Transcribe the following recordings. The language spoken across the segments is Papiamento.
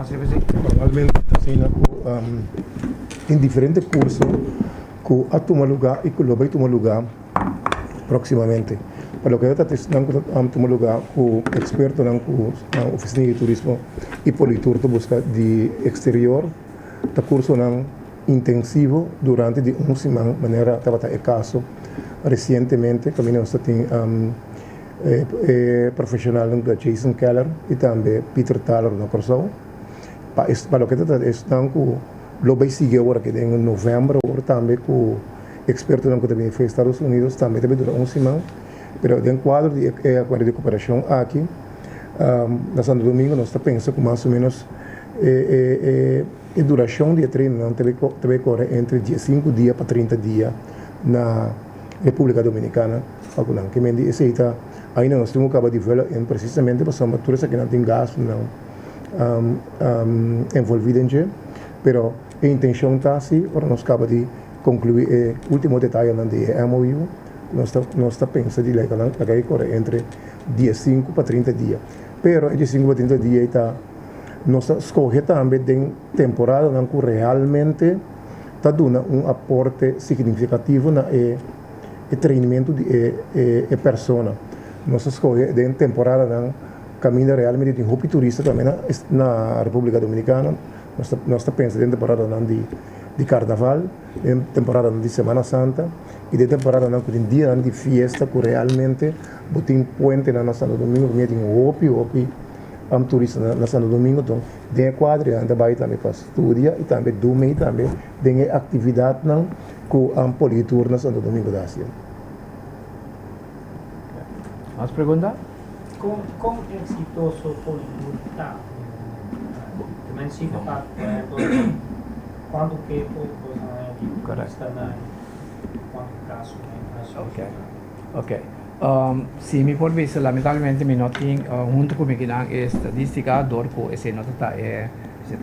mas riba esei? Normalmente ta asina ku tin diferente kurso ku a tuma lugá i ku lo bai tuma lugá próksimamente. Pa loke ta esnan ku ta tuma lugá ku ekspertonan ku Ofisina di Turismo i Politur ta buska di eksterior ta kursonan intensivo durante di un siman manera tabata e kaso resientemente kaminda nos ta tin e profeshonalnan ku ta Jason Keller i tambe Peter Thaler na Kòrsou. Pa pa loke ta trata esnan ku lo bai sigui awor aki den novèmber awor tambe ku ekspertonan ku ta bini for Estados Unidos tambe ta bai dura un siman pero den kuadro di e akuerdo di koperashon aki na Santo Domingo nos ta pensa ku mas o menos e e durashon di e treinnan ta bai kore entre 15 dia pa 30 dia na Repúblika Dominikana pa ku nan. Ke men di esei ta ainda nos tin ku kaba develop en presisamente pasobra tur esakinan tin gastunan envolví den dje, pero e intenshon ta si ora nos kaba di konkluí e último detayenan di e MOU nos ta nos ta pensa di laga nan laga e kore entre 15 pa 30 dia. Pero e 15 pa 30 dia ei ta nos ta skohe tambe den temporadanan ku realmente ta duna un aporte signifikativo na e e trainamentu di e e persona. Nos ta skohe den temporadanan kaminda realmente tin hopi turista tambe na na Repúblika Dominikana. Nos ta nos ta pensa den temporadanan di di karnaval, den temporadanan di Semana Santa i den temporadanan ku tin dianan di fiesta ku realmente bo tin puentenan na Santo Domingo kaminda tin hopi hopi turista na Santo Domingo. Enton den e kuadro nan ta bai tambe pa studia i tambe dumei tambe den e aktividatnan ku Politur na Santo Domingo ta hasi. Mas pregunta? Kon eksitoso Politur ta? Te men sifra ta, por ehempel, kuantu keho bo ta haña di turistanan, kuantu kasonan a solushona? Ok. Si mi por bisa, lamentablemente mi no tin hunto ku mi kinan e estadistika dor ku esei no ta ta e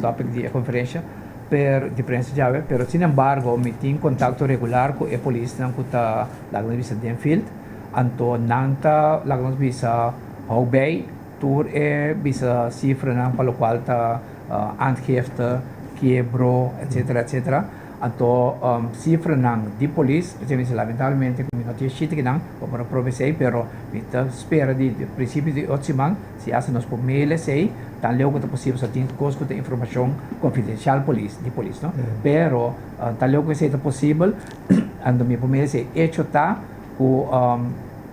topic di e konferensha, pero di prensa djawe, pero sin embargo mi tin kontakto regular ku e polisnan ku ta laga nos bisa den field, anto nan ta laga nos bisa hou bij tur e bisa sifranan pa lokual ta aangifte, kiebro, etcetera etcetera. Anto sifranan di polis, esei mi bisa lamentablemente ku mi no tin e shit akinan pa por a proba esei, pero mi ta spera di prinsipio di otro siman si hasta nos por mail esei tan leu ku ta posibel, pasobra tin kos ku ta informashon konfidenshal polis di polis no, pero tan leu ku esei ta posibel anto mi por mail esei. Echo ta ku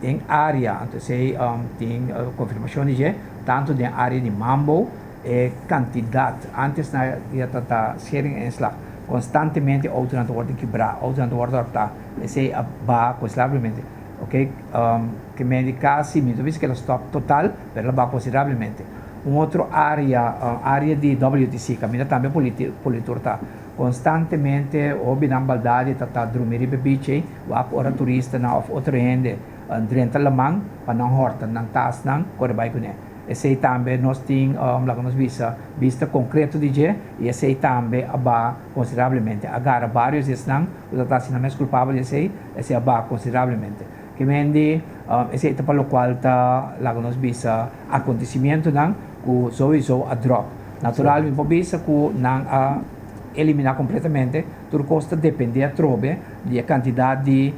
den área, anto esei tin konfirmashon di dje, tantu den área di Mambo, E kantidat, antes nan ya ta ta schering en slag, konstantemente outonan ta wòrdu kibrá, outonan ta wòrdu hòrtá, esei a baha konsiderablemente, ok, ke men di kasi, mi no ta bisa ke el a stòp total, pero el a baha konsiderablemente. Un otro área, área di WTC, kaminda tambe politur ta, konstantemente hopinan baldadi ta ta drumi riba e beach ei, wak ora turistanan òf otro hende drenta laman pa nan hòrta nan tasnan kore bai kuné. Esei tambe nos tin, laga nos bisa, bista konkreto di dje i esei tambe a baha konsiderablemente. A gara vários di esnan ku ta ta hasi nan mes kulpabel di esei, esei a baha konsiderablemente. Ke men di esei ta pa lokual ta, laga nos bisa, akontesimientonan ku souiso a dròp. Natural mi por bisa ku nan a eliminá kompletamente, tur kos ta dependé atrobe di e kantidat di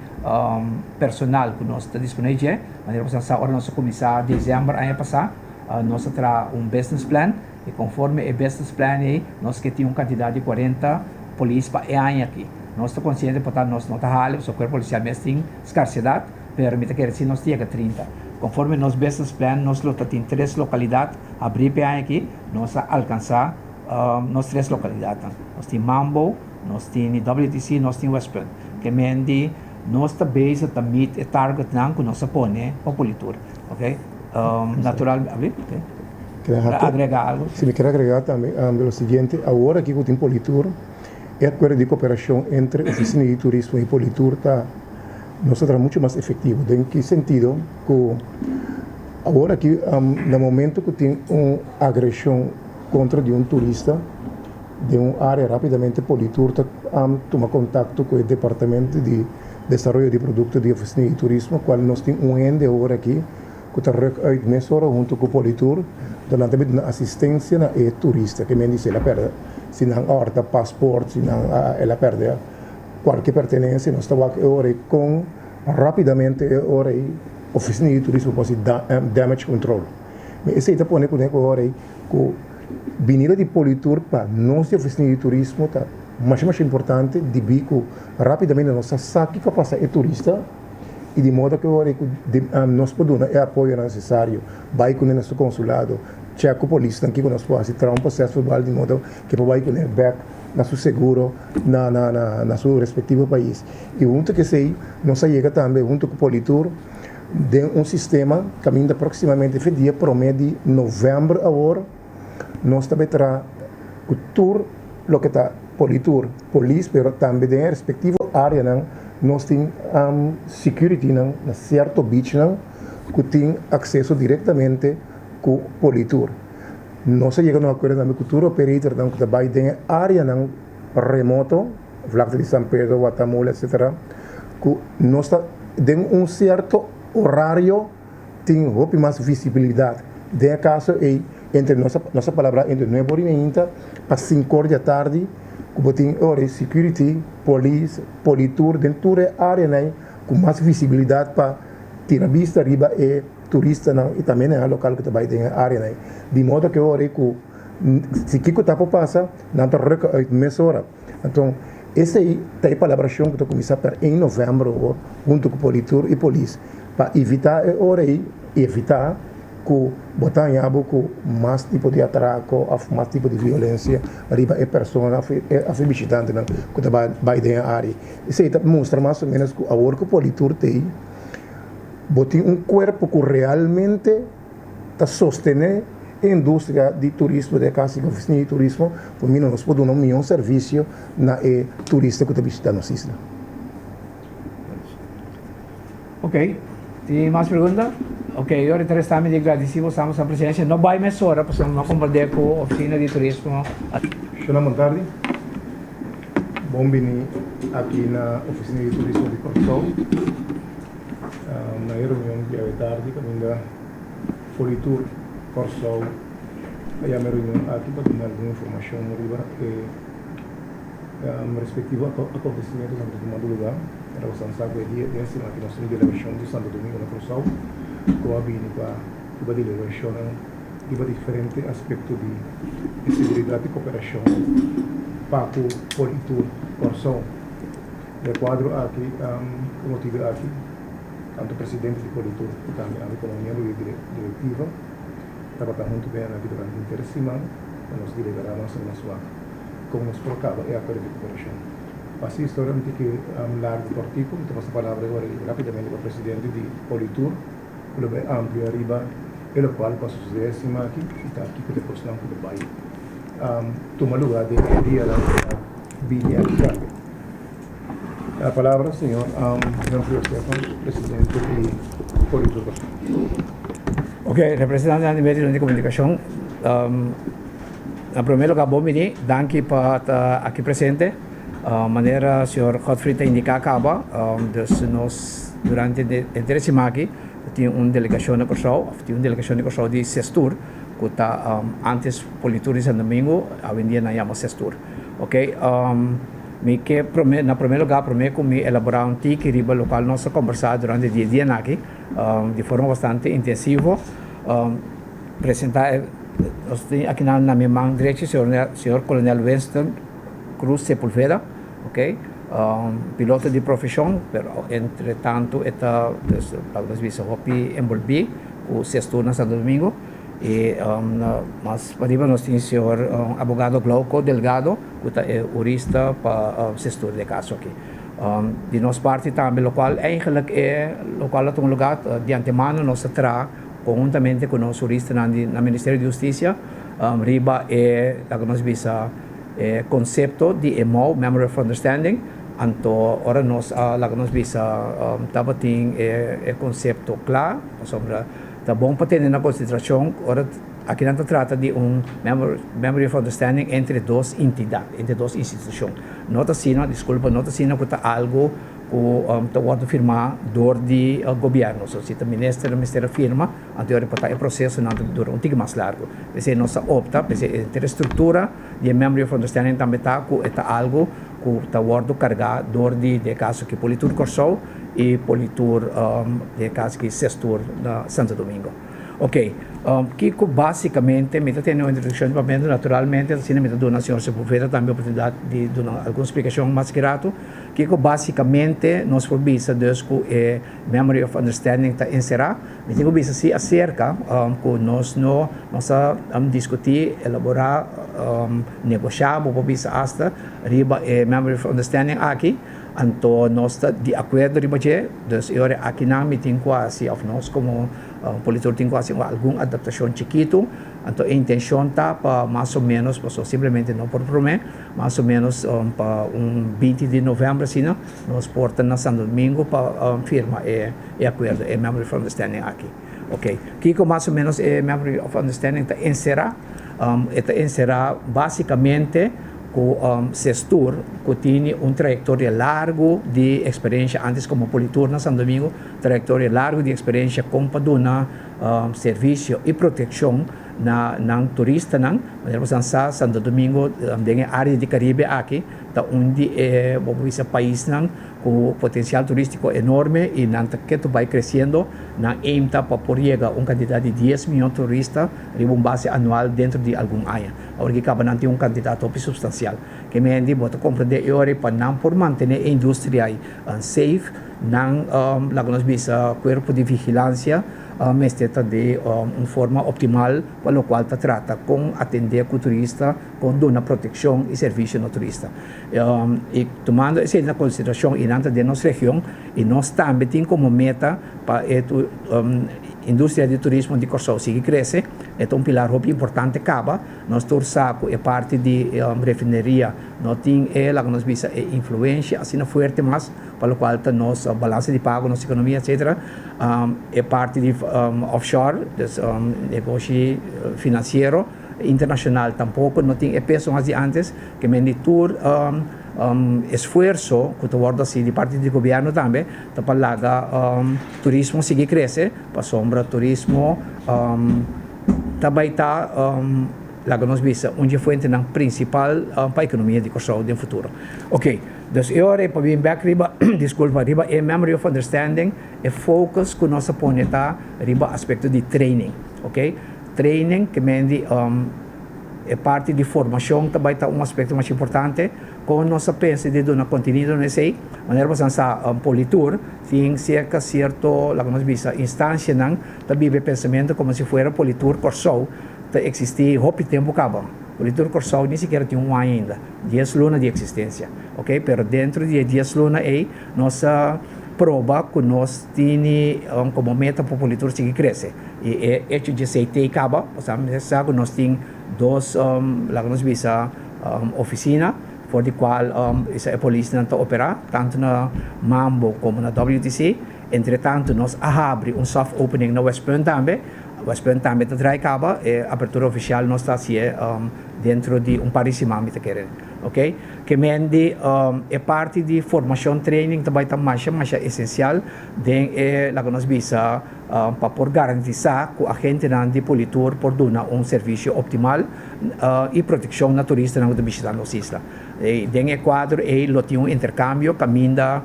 personal ku nos ta disponé dje. Manera ku sa ora nos a kuminsá desèmber aña pasá, nos a traha un business plan i konforme e business plan ei nos ke tin un kantidat di 40 polis pa e aña aki. Nos ta konsiente por ta nos no ta hali pasobra kuerpo polisial mes tin skarsedat, pero mi ta kere si nos ta yega 30. Konforme nos business plan nos lo ta tin tres lokalidat habrí pa e aña aki, nos a alkansá nos tres lokalidatnan. Nos tin Mambo, nos tin WTC, nos tin Westpunt. Ke men di nos ta bezig ta meet e targetnan ku nos a pone pa Politur. Ok, natural, abri? Ok. Kier agrega algo? Si, mi kier agrega tambe lo siguiente, awor aki ku tin Politur, e akuerdo di koperashon entre Ofisina di Turismo i Politur ta nos ta traha muchu mas efektivo. Den ki sentido? Ku awor aki na momento ku tin un agreshon kontra di un turista, Den un área rápidamente Politur ta tuma kontakto ku e departamento di desaroyo di produkto di Ofisina di Turismo kual nos tin un hende awor aki ku ta ruk uit mesora huntu ku Politur, anto nan ta bin duna asistensia na e turista ke men di si el a pèrdè, si nan a hòrta pasport, si nan a el a pèrdè kualke pertenensia, nos ta wak e ora ei kon rápidamente e ora ei ofisina di turismo por hasi damage control. Mi esei ta pone kuné ku e ora ei ku binida di Politur pa nos di ofisina di turismo ta masha masha importante debí ku rápidamente nos ta sa kiko a pasa e turista i di modo ku e ora ei ku nos por duna e apoyonan nesesario, bai kuné na su konsulado, chèk ku polisnan kiko nos por hasi, traha un proseso verbal di modo ku e por bai kuné bèk na su seguro na na su respektivo pais. I huntu ku esei nos a yega tambe huntu ku Politur den un sistema kaminda próksimamente fe dia promé di novèmber awor nos ta bai traha ku tur loke ta Politur, polis pero tambe den e respektivo áreanan nos tin securitynan na sierto beachnan ku tin akseso direktamente ku Politur. Nos a yega na un akuerdo tambe ku tur operatornan ku ta bai den e áreanan remoto, vlakte di San Pedro, Watamula etcetera, ku nos ta den un sierto orario tin hopi mas visibilidat. Den e kaso ei entre nos a nos a palabrá entre nuebe ora i meinta pa sinku ora di atardi ku bo tin e ora ei security, polis, politur den tur e áreanan ei ku mas visibilidat pa tira bista riba e turistanan i tambe nan lokal ku ta bai den e áreanan ei. Di modo ku e ora ei ku si kiko ta por pasa nan ta rukken uit mesora. Anto esei ta e palabrashon ku ta kuminsá per ein novèmber awor huntu ku politur i polis pa evitá e ora ei evitá ku bo ta haña bo ku mas tipo di atrako òf mas tipo di violensia riba e persona òf e bishitantenan ku ta bai den e área. Esei ta mustra mas o ménos ku awor ku politur t'ei bo tin un kuerpo ku realmente ta sostené e industria di turismo den e kas di ofisina di turismo por mira nos por duna un mihó servisio na e turista ku ta bishitá nos isla. Ok, tin mas pregunta? Ok, yo ahorita resta mi di gradisí boso amo sa presencia. No bai mesora pasobra no komprendé ku ofisina di turismo. Shona bon tardi. Bon bini aki na ofisina di turismo di Kòrsou. Na e reunion di awe tardi kaminda Politur Kòrsou a yama e reunion aki pa duna algun informashon riba e respektivo akontesimentonan ku ta tumando lugá. Ora boso sa ku e dia den siman aki nos tin un delegashon di Santo Domingo na Kòrsou ku a bini pa riba deliberashonnan riba diferente aspekto di e seguridat i koperashon pa ku Politur Kòrsou. Den e kuadro aki, e motibu aki, tantu presidente di Politur i tambe ami komo miembro di direktiva tabata huntu ku nan aki durante henter e siman pa nos deliberá mas o ménos wak kon nos por kaba e akuerdo di koperashon. Pa hasi historia un tiki largu kòrtiku, mi ta pasa palabra awor rápidamente pa presidente di Politur ku lo bai amplia riba e lokual ku a susedé e siman aki i ta kiko ta e kosnan ku ta bai tuma lugá den e dianan ku ta bini aki tambe. La palabra señor Humphrey Stefan, presidente di Politur Kòrsou. Ok, representantenan di medionan di komunikashon, na promé lugá bon bini, danki pa ta aki presente. Manera señor Godfried ta indiká kaba, dus nos durante henter e siman aki tin un delegashon na Kòrsou, òf tin un delegashon di Kòrsou di Sestur ku ta ántes Politur di Santo Domingo, awendia nan yama Sestur. Ok, mi ke prome, na prome lugar prome ku mi elaborá un tiki riba lokual nos a kombersá durante di e dianan aki di forma bastante intensivo, presentá e, nos tin akinan na mi man drechi señor señor Kolonel Winston Cruz Sepulveda, ok, piloto di profeshon pero entre tanto e ta, laga nos bisa hopi enbolbí ku Sestur na Santo Domingo. I mas pariba nos tin señor abogado Glauco Delgado ku ta e hurista pa sestur di e kaso aki. Di nos parti tambe lokual eigenlik e lokual a tuma lugar di antemano nos a traha konhuntamente ku nos huristanan di na Ministerio di Hustisia riba e laga nos bisa e konsepto di e mou, Memory of Understanding, anto ora nos a laga nos bisa tabatin e konsepto kla pasobra Ta bon pa tene na konsiderashon ora akinan ta trata di un Memory of Understanding entre dos entidat, entre dos institushon. No ta asina, diskulpa, no ta asina ku ta algu ku ta wòrdu firmá dor di gobièrnu. So si ta minister mester a firma, anto e por ta e prosesonan ta dura un tiki mas largu. P'esei nos a opta, p'esei e henter e struktura di e Memory of Understanding tambe ta ku e ta algu ku ta wòrdu kargá dor di den e kaso aki Politur Kòrsou i Politur den e kaso aki Sestur na Santo Domingo. Oke, kiko básikamente mi ta tene un introdukshon di papia, naturalmente asina mi ta duna señor Sepulveda tambe oportunidat di duna algun splikashon mas ki ratu. Kiko básikamente nos por bisa dus ku e Memory of Understanding ta enserá? Mi tin ku bisa si aserka ku nos no nos a diskutí, elaborá, negoshá, bo por bisa asta, riba e Memory of Understanding aki. Anto nos ta di akuerdo riba dje, dus e ora akinan mi tin ku hasi òf nos komo politor tin ku hasi algun adaptashon chikitu. Anto e intenshon ta pa mas o ménos, pasobra simplemente no por promé, mas o ménos pa un 20 di novèmber asina nos por ta na Santo Domingo pa firma e akuerdo, e Memory of Understanding aki. Oke, kiko mas o ménos e Memory of Understanding ta enserá? E ta enserá básikamente ku Sestur ku tini un trayektoria largu di eksperensha antes komo politur na Santo Domingo, trayektoria largu di eksperensha kon pa duna servisio i protekshon na nan turistanan. Manera boso nan sa, Santo Domingo den e área di Karibe aki ta un di e bo por bisa paisnan ku potensial turístiko enorme i nan ta ketu bai kresiendo. Nan aim ta pa por yega un kantidat di 10 mion turista riba un base anual dentro di algun aña. Awor ki kaba nan tin un kantidat hopi supstansial. Ke mendi bo ta komprendé e ora pa nan por mantené e industria ei safe, nan laga nos bisa kuerpo di vigilansia mester ta di un forma optimal pa lokual ta trata kon atendé ku turista, kon duna protekshon i servisio na turista. I tumando esei na konsiderashon i nan ta den nos region i nos tambe tin komo meta pa e industria di turismo di Kòrsou sigui krese, e ta un pilar hopi importante kaba. Nos tur sa ku e parti di refineria no tin e, laga nos bisa, e influensia asina fuerte mas pa lokual ta nos balansa di pago, nos ekonomia etcetera. E parti di offshore, dus negoshi finansiero internashonal tampoko no tin e peso mas di antes. Ke men di tur esfuerso ku ta wòrdu hasi di parti di gobièrnu tambe ta pa laga turismo sigui krese pasobra turismo ta bai ta laga nos bisa un dje fuentenan prinsipal pa ekonomia di Kòrsou den futuro. Oke, dus e ora pa bin bèk riba diskulpa riba e Memory of Understanding e focus ku nos a pone ta riba aspekto di training, oke. Training ke men di E parti di formashon ta bai ta un aspekto masha importante. Kon nos a pensa di duna kontenido na esei? Manera boso sa, Politur tin serka sierto, laga nos bisa, instansianan ta biba e pensamentu komo si fuera Politur Kòrsou ta eksistí hopi tempu kaba. Politur Kòrsou ni sikiera tin un aña ainda, dies luna di eksistensia, oke. Pero dentro di e dies luna ei nos a proba ku nos tini komo meta pa Politur sigui krese. I e echo dje esei tei kaba, pasobra mi sa ku nos tin dos, laga nos bisa, ofisina for di kual e polisnan ta operá, tantu na Mambo komo na WTC. Entretantu nos a habri un soft opening na Westpunt tambe. Westpunt tambe ta drai kaba. E apertura ofisial nos ta hasié dentro di un par di siman mi ta kere. Oke. Ke men di e parti di formashon training ta bai ta masha masha esensial den e laga nos bisa, pa por garantisá ku agentenan di Politur por duna un servisio optimal i protekshon na turistanan ku ta bishitá nos isla. Den e kuadro ei lo tin un interkambio kaminda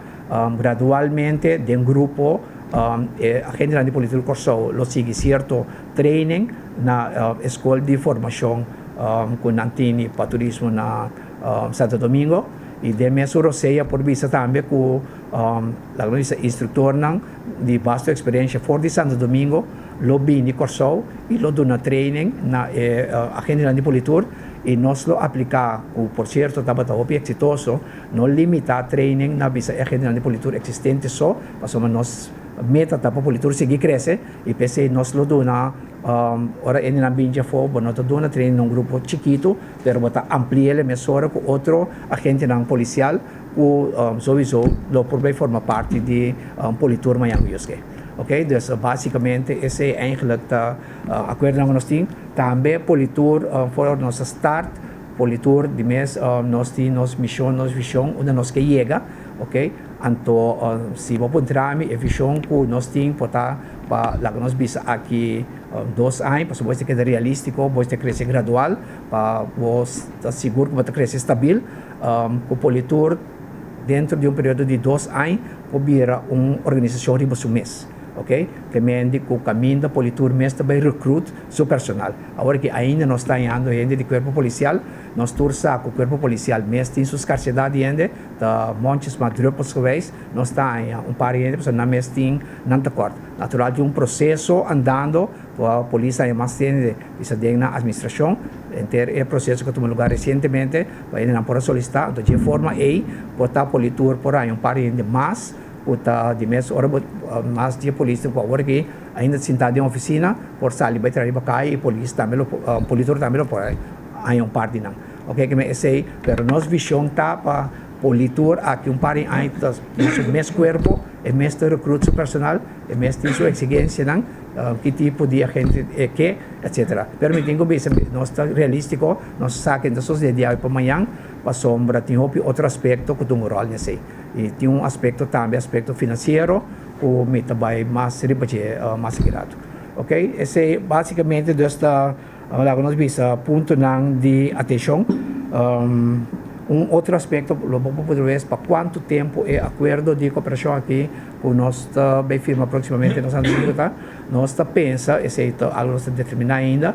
gradualmente den grupo e agentenan di Politur Kòrsou lo sigui sierto training na e skol di formashon ku nan tini pa turismo na Santo Domingo i den mesun rosea por bisa tambe ku laga nos bisa instruktornan di vasto eksperensia for di Santo Domingo lo bini Kòrsou i lo duna training na e agentenan di Politur i nos lo apliká ku por sierto tabata hopi eksitoso, no limitá training na bisa e agentenan di Politur eksistente so, pasobra nos meta ta pa Politur sigui krese i p'esei nos lo duna ora hendenan bini djafó bo no ta duna training na un grupo chikitu pero bo ta ampli'el mesora ku otro agentenan polisial. Ku souiso lo por bay forma parti di Politur mañan ku Dios ke. Ok, dus basikamente esei eigenlijk ta akuerdonan ku nos tin. Tambe Politur for nos a start Politur di mes nos tin nos mishon, nos vishon unda nos ke yega. Ok, anto si bo puntra mi e vision ku nos tin por ta pa laga nos bisa aki 2 aña, pasobra bo ta keda realistico, bo ta crece gradual pa bo ta sigur ku bo ta crece stabil, ku Politur dentro di un periodo di 2 aña por bira un organisacion riba su mes. Ok, te mende ku kaminda Politur mes ta bai recruit su personal. Awor ki ainda nos ta hañando hende di kuerpo polisial, nos tur sa ku kuerpo polisial mes tin su skarsedat di hende, ta mondjesmaat druppelsgewijs nos ta haña un par di hende pasobra nan mes tin nan tekort. Natural tin un proseso andando pa polis haña mas hende bisa den nan administrashon, henter e proseso ku a tuma lugar resientemente pa hendenan por a solisitá, anto dje forma ei por ta Politur por haña un par di hende mas. Ku ta di mes ora bo mas di e polisnan ku awor aki ainda ta sintá den ofisina por sali bai traha riba kaya i polis tambe lo politor tambe lo por haña un par di nan. Oke ke men esei pero nos vishon ta pa politor aki un par di aña ta tin su mes kuerpo e mes ta rekrut su personal e mes tin su eksigensianan ki tipo di agente e ke etsetera. Pero mi tin ku bisa nos ta realístiko nos sa ke no ta sosodé di awe pa mañan pasobra tin hopi otro aspekto ku ta un ròl den esei. I tin un aspekto tambe, aspekto finansiero, ku mi ta bai mas riba dje mas aki ratu. Ok, esei basikamente dus ta laga nos bisa puntonan di atenshon. Un otro aspekto lo bo por puntra wes pa kuantu tempu e akuerdo di koperashon aki ku nos ta bai firma próksimamente na Santo Domingo ta. Nos ta pensa, esei ta algu nos ta determiná ainda,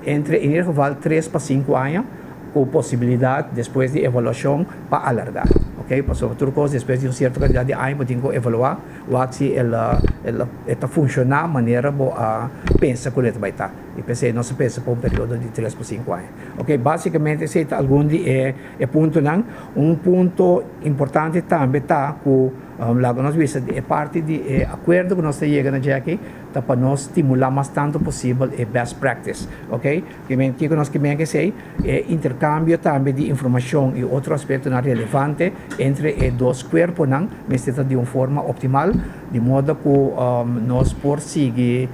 entre in ieder geval 3 pa 5 aña ku posibilidat despues di evaluashon pa alargá. Ok, pasobra tur kos despues di un sierto kantidat di aña bo tin ku evaluá wak si el e ta funshoná manera bo a pensa ku lo e ta bai ta. I p'esei nos a pensa pa un periodo di 3 pa 5 aña. Ok, basikamente esei ta algun di e e puntonan. Un punto importante tambe ta ku laga nos bisa di e parti di e akuerdo ku nos ta yega na dje aki, ta pa nos stimulá mas tantu posibel e best practice, ok. Kimen kiko nos kimen ke esei? E interkambio tambe di informashon i otro aspektonan relevante entre e dos kuerponan mester ta di un forma optimal, di moda ku nos por sigui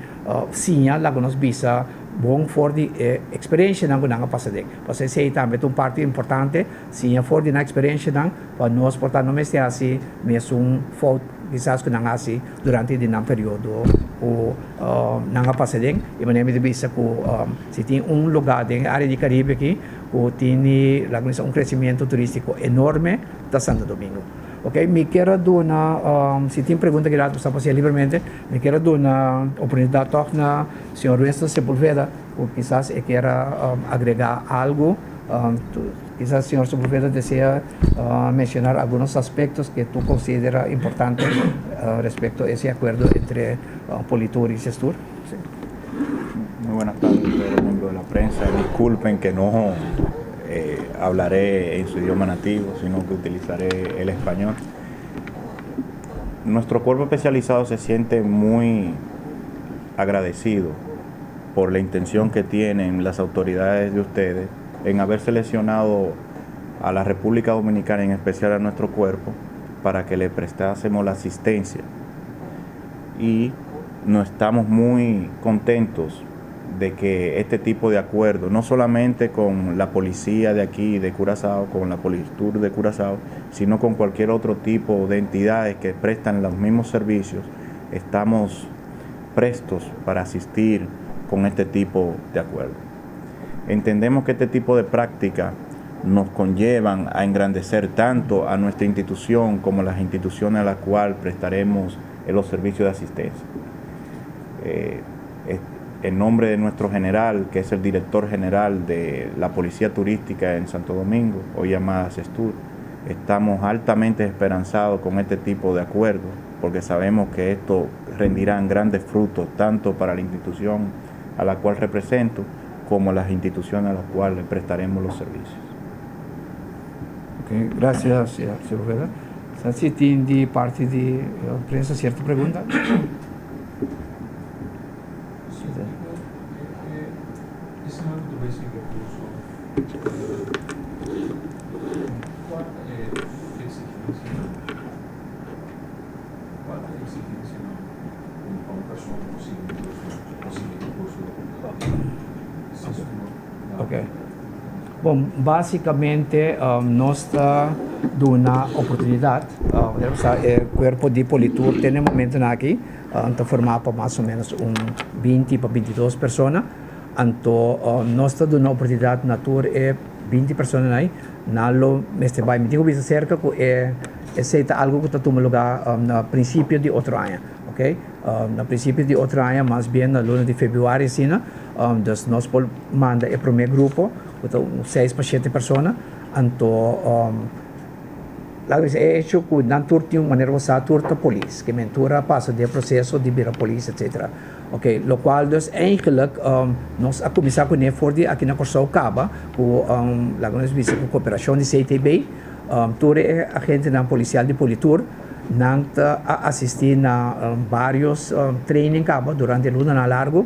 siña laga nos bisa bon for di e eksperenshanan ku nan a pasa den. Pasobra esei tambe ta un parti importante, siña for di nan eksperenshanan pa nos por ta no mester hasi mesun fout kisas ku nan hasi durante di nan periodo ku nan a pasa den. I manera mi ta bisa ku si tin un lugá den e área di Karibe aki ku tini laga mi bisa un kresimiento turístiko enorme ta Santo Domingo. Oke, mi kier a duna si tin pregunta ki rato bo sa por hasié libremente. Mi kier a duna oportunidat tòg na señor Winston Sepulveda ku kisas e kier a agregá algu. Kisas señor Sepulveda desea mencionar algunos aspectos que tu considera importante respecto ese acuerdo entre Politur y Cestur. Sí. Muy buenas tardes a todos los miembros de la prensa. Disculpen que no hablaré en su idioma nativo, sino que utilizaré el español. Nuestro cuerpo especializado se siente muy agradecido por la intención que tienen las autoridades de ustedes en haber seleccionado a la República Dominicana, en especial a nuestro cuerpo, para que le prestásemos la asistencia. Y no estamos muy contentos de que este tipo de acuerdo, no solamente con la policía de aquí de Curazao, con la Politur de Curazao, sino con cualquier otro tipo de entidades que prestan los mismos servicios, estamos prestos para asistir con este tipo de acuerdo. Entendemos que este tipo de práctica nos conllevan a engrandecer tanto a nuestra institución como a las instituciones a las cuales prestaremos los servicios de asistencia. En nombre de nuestro general, que es el director general de la Policía Turística en Santo Domingo, hoy llamada CESTUR, estamos altamente esperanzados con este tipo de acuerdos, porque sabemos que esto rendirá grandes frutos tanto para la institución a la cual represento, como las instituciones a las cuales prestaremos los servicios. Ok, gracias, señor Sepúlveda. Si tin di parti di prensa cierto pregunta? Sí, esnan ku ta bai sigui kurso, kua ta e eksigensianan? Kua ta e eksigensianan pa un persona por sigui un kurso, por sigui un kurso di CESTUR? Ok. Bon, básicamente nos ta duna oportunidad, e cuerpo di Politur te na e momentonan aki ta forma pa mas o menos un 20 pa 22 persona. Anto nos ta duna oportunidad na tur e 20 personanan ei, nan lo mester bai. Mi tin cu bisa cerca cu e esey ta algo cu ta tuma lugar na principio di otro aña, ok. Na principio di otro aña, mas bien na luna di februari asina, dus nos por manda e prome grupo cu ta un seis pa shete persona, anto laga bisa e hecho cu nan tur tin un manera bo sa tur ta polis, ke men tur a pasa den e proceso di bira polis etcetera. Ok, locual dus eigenlijk nos a cuminsa cune for di aki na Corsou caba cu laga nos bisa cu cooperacion di CTB, tur e agentenan policial di Politur nan ta a asisti na varios training caba durante lunanan largo,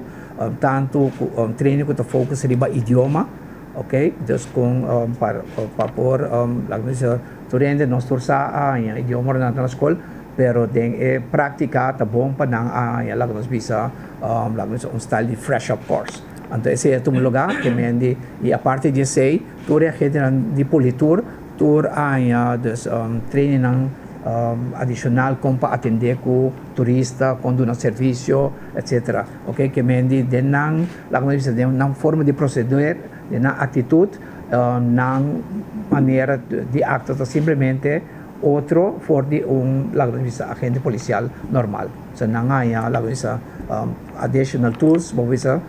tanto cu training cu ta focus riba idioma, ok, dus con pa por laga nos bisa tur hende nos tur sa a haña idioma ora nan ta na scol, pero den e practica ta bon pa nan a haña laga nos bisa laga nos bisa un style di fresh up course. Anto esey a tuma lugar ke men di y aparte di esey tur e agentenan di Politur tur a haña dus trainingnan adicional con pa atende cu turista, con duna servicio etcetera. Ok ke men di den nan laga nos bisa den nan forma di proceder, den nan actitud, nan manera di actua ta simplemente otro for di un laga nos bisa agente policial normal. So nan haña laga nos bisa additional tools, bo bisa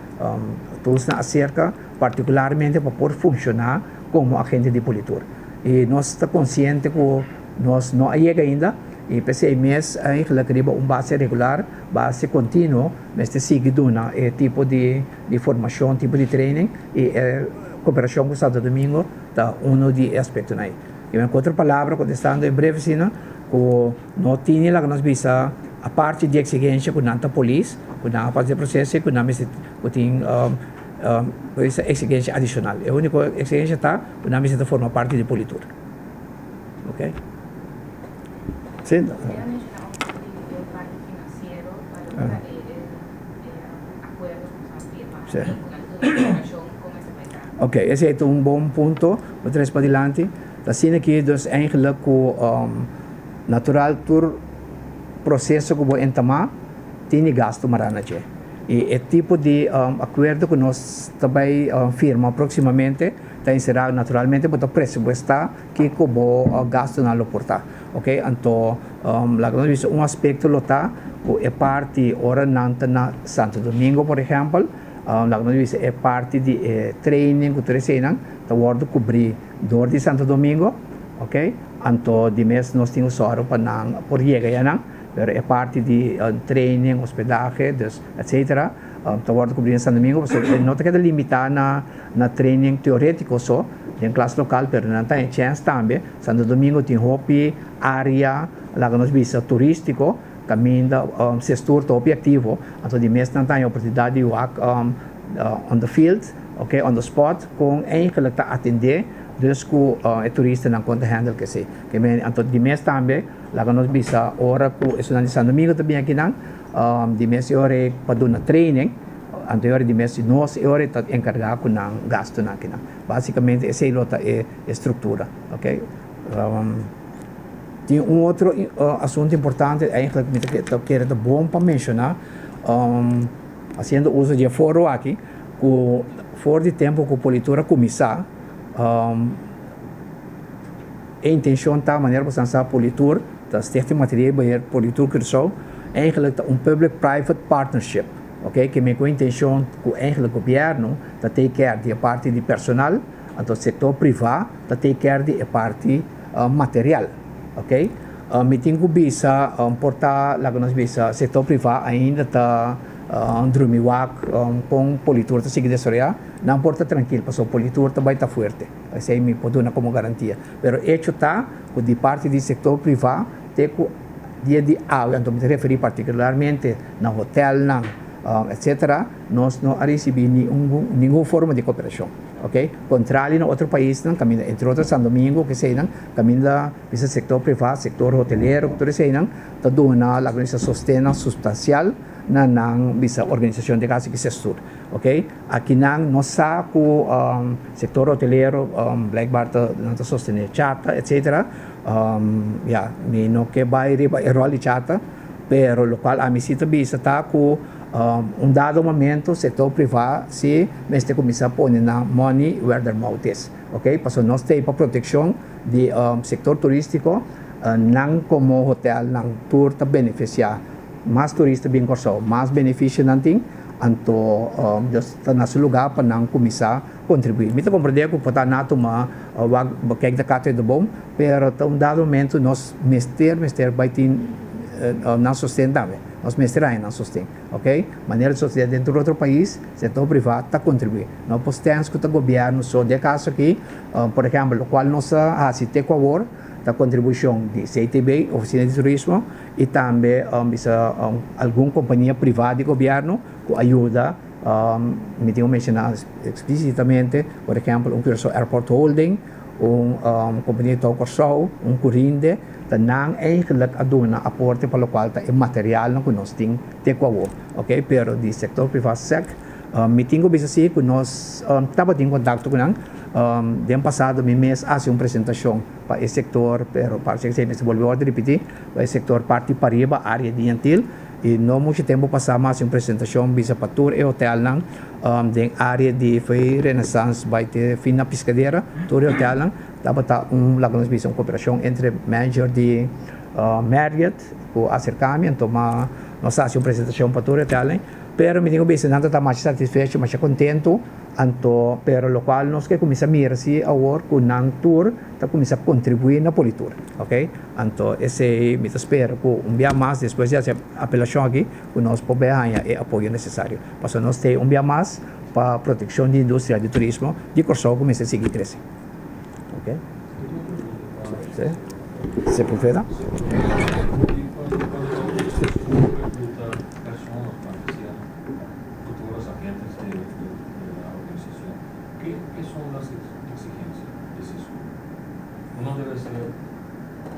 toolsnan acerca particularmente pa por funciona como agente di politur. Y nos ta consciente cu nos no a yega ainda y p'esey mes eigenlijk riba un base regular, base continuo mester sigui duna e tipo di formacion, tipo di training y e cooperacion cu Santo Domingo ta uno di e aspectonan ey. Y cu otro palabra, contestando en breve asina, cu no tini laga nos bisa aparte di exigencia cu nan ta polis, cu nan a pasa di e proceso y cu nan mester cu tin exigencia adicional. E unico exigencia ta cu nan mester ta forma parti di Politur. Ok. Sí. Usted a menciona un poco di e parte financiero pa loke ta e acuerdo cu nos a firma Sí. y cu nan ta duna informacion con esaki bai ta. Ok, esei ta un bon punto pa trese padilanti. Ta asina ki dus eigenlijk ku natural tur proseso ku bo entamá tini gastu mará na dje. I e tipo di akuerdo ku nos ta bai firma próksimamente ta enserá naturalmente bo ta presupuestá kiko bo gastunan lo por ta. Ok, anto laga nos bisa un aspekto lo ta ku e parti ora nan ta na Santo Domingo por ehèmpel, laga nos bisa e parti di e training ku tur eseinan ta wòrdu kubrí dor di Santo Domingo, ok, anto di mes nos tin un sòru pa nan por yega yanan, pero e parti di training, hospedahe, dus etcetera, ta wòrdu kubrí na Santo Domingo, pasobra e no ta keda limitá na na training teorétiko so den klas lokal, pero nan ta haña chèns tambe. Santo Domingo tin hopi área, laga nos bisa, turístiko, kaminda sestur ta hopi aktivo, anto di mes nan ta haña oportunidat di wak on the field, ok, on the spot, kon eigenlijk ta atendé dus ku e turistanan kon ta handle kesei. Ke men anto di mes tambe laga nos bisa ora ku esunnan di Santo Domingo ta bin akinan, di mes e ora ei pa duna training, anto e ora di mes nos e ora ei ta enkargá ku nan gastunan akinan. Básikamente esei lo ta e struktura, ok. Tin un otro asuntu importante eigenlijk mi ta kere ta bon pa menshoná, Haciendo uso di e foro aki, cu for di tempo cu Politur a cuminsa, e intencion ta, manera bo sa, Politur ta Stichting Materieel Beheer Politur Curaçao, eigenlijk ta un public private partnership, ok, ke men cu e intencion cu eigenlijk gobierno ta take care di e parti di personal, anto sector priva ta take care di e parti material, ok. Mi tin ku bisa por ta laga nos bisa sektor privá ainda ta drumi wak kon Politur ta sigui desaroyá, nan por ta trankil pasobra Politur ta bai ta fuerte, esei mi por duna komo garantia. Pero echo ta ku di parti di sektor privá te ku dia di awe, anto mi ta referí partikularmente na hotelnan etsetera, nos no a risibí ningun forma di koperashon, oke. Kontrali na otro paisnan kaminda entre otro San Domingo keseinan kaminda. Bisa sektor privá, sektor hotelero ku tur eseinan ta duna laga nos bisa sostennan sustansial na nan bisa organisashon den kaso ki Sestur. Ok, akinan nos sa ku sektor hotelero blijkbaar ta nan ta sostené chata etcetera. Ya, mi no ke bai riba e ròl di chata, pero lokual ami si ta bisa ta ku un dado momento sektor privá si mester kuminsá pone nan money where their mouth is. Ok, pasobra nos t'ei pa protekshon di sektor turístiko, nan komo hotelnan tur ta benefisiá. Mas turista bin Kòrsou, mas benefisio nan tin, anto Dios ta na su lugá pa nan kuminsá kontribuí. Mi ta komprendé ku por ta na tuma wak bekijk de kat uit de boom, pero ta un dado momento nos mester mester bai tin nan sosten tambe. Nos mester haña nan sosten, ok. Manera di sosodé den tur otro pais, sektor privá ta kontribuí. No por stens ku ta gobièrnu so. Den e kaso aki, por ehèmpel, lokual nos a hasi te ku awor ta kontribushon di CTB, Ofisina di Turismo, i tambe bisa algun kompania privá di gobièrnu ku a yuda, mi tin ku menshoná eksplísitamente, por ehèmpel un Curaçao Airport Holding, un kompania di Tou Kòrsou, un Curinde, ta nan eigenlik a duna aporte pa lokual ta e materialnan ku nos tin te ku awor, oke. Pero di sektor privá sèk mi tin ku bisa si ku nos tabatin kontakto ku nan, den pasado mi mes a hasi un presentashon pa e sektor, pero parse ku esei mester bolbe wòrdu ripití. Pa e sektor parti pariba, área di Yantil, i no muchu tempu pasá mi a hasi un presentashon bisa pa tur e hotelnan den área di foi Renaissance bai te fin na Piscadera, tur e hotelnan tabata un laga nos bisa un koperashon entre manager di Marriott ku a aserká mi anto mi nos a hasi un presentashon pa tur e hotelnan, pero mi tin ku bisa nan ta ta masha satisfecho, masha kontentu, anto pero lokual nos ke kuminsá mira si awor ku nan tur ta kuminsá kontribuí na Politur, ok. Anto esei mi ta spera ku un bia mas despues di hasi e apelashon aki ku nos por bai haña e apoyo nesesario. Pasobra nos t'ei un bia mas pa protekshon di industria di turismo di Kòrsou ku mester sigui krese. Ok. Sepulveda.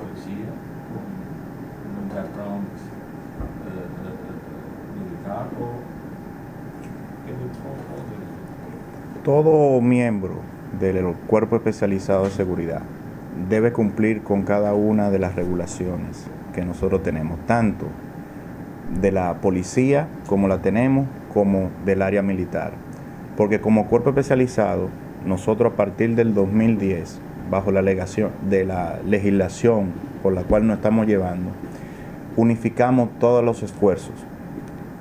Policía con un background militar o Todo miembro del cuerpo especializado de seguridad debe cumplir con cada una de las regulaciones que nosotros tenemos, tanto de la policía como la tenemos, como del área militar. Porque como cuerpo especializado, nosotros a partir del 2010, bajo la alegación de la legislación por la cual nos estamos llevando, unificamos todos los esfuerzos,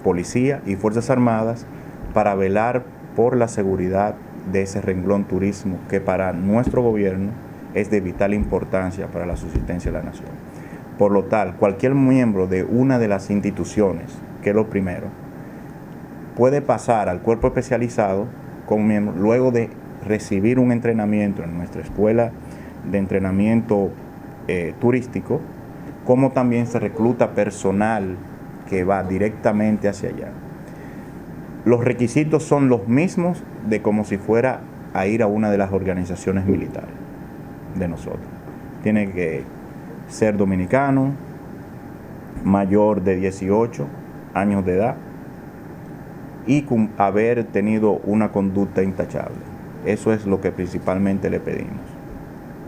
policía y Fuerzas Armadas, para velar por la seguridad de ese renglón turismo que para nuestro gobierno es de vital importancia para la subsistencia de la nación. Por lo tal, cualquier miembro de una de las instituciones, que es lo primero, puede pasar al cuerpo especializado como miembro luego de recibir un entrenamiento en nuestra escuela de entrenamiento eh, turístico, como también se recluta personal que va directamente hacia allá. Los requisitos son los mismos de como si fuera a ir a una de las organizaciones militares de nosotros. Tiene que ser dominicano, mayor de 18 años de edad y haber tenido una conducta intachable. Eso es lo que principalmente le pedimos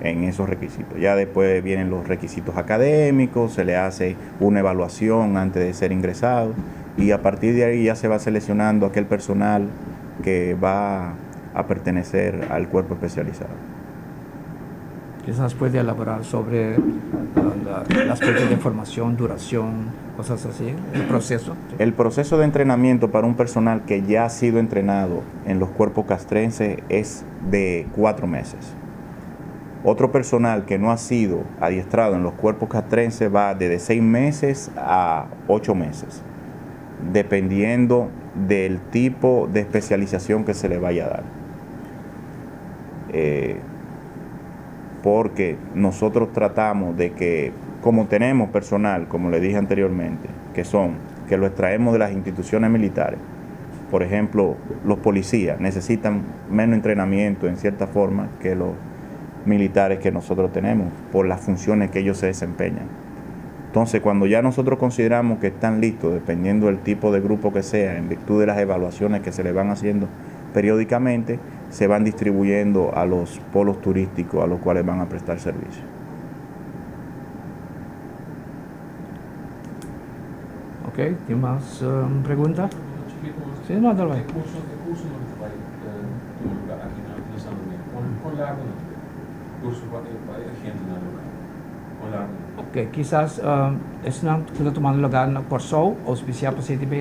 en esos requisitos. Ya después vienen los requisitos académicos, se le hace una evaluación antes de ser ingresado y a partir de ahí ya se va seleccionando aquel personal que va a pertenecer al cuerpo especializado. Quizás puede elaborar sobre el aspecto de formación, duración, cosas así, el proceso. El proceso de entrenamiento para un personal que ya ha sido entrenado en los cuerpos castrenses es de cuatro meses. Otro personal que no ha sido adiestrado en los cuerpos castrenses va desde seis meses a ocho meses, dependiendo del tipo de especialización que se le vaya a dar. Eh, porque nosotros tratamos de que, como tenemos personal, como le dije anteriormente, que son, que lo extraemos de las instituciones militares, por ejemplo, los policías necesitan menos entrenamiento en cierta forma que los militares que nosotros tenemos por las funciones que ellos se desempeñan. Entonces, cuando ya nosotros consideramos que están listos, dependiendo del tipo de grupo que sea, en virtud de las evaluaciones que se le van haciendo periódicamente, se van distribuyendo a los polos turísticos a los cuales van a prestar servicio. Ok, tin mas pregunta? Si, no, dal bai. E curso, e curso nan ta bai tuma lugar aki na San Domingo. Con, con largo nan ta bai? Curso pa e, pa e agentenan local. Con largo nan ta bai? Ok, kisas esnan ku ta tumando lugar na Kòrsou, ouspisiá pa CTB,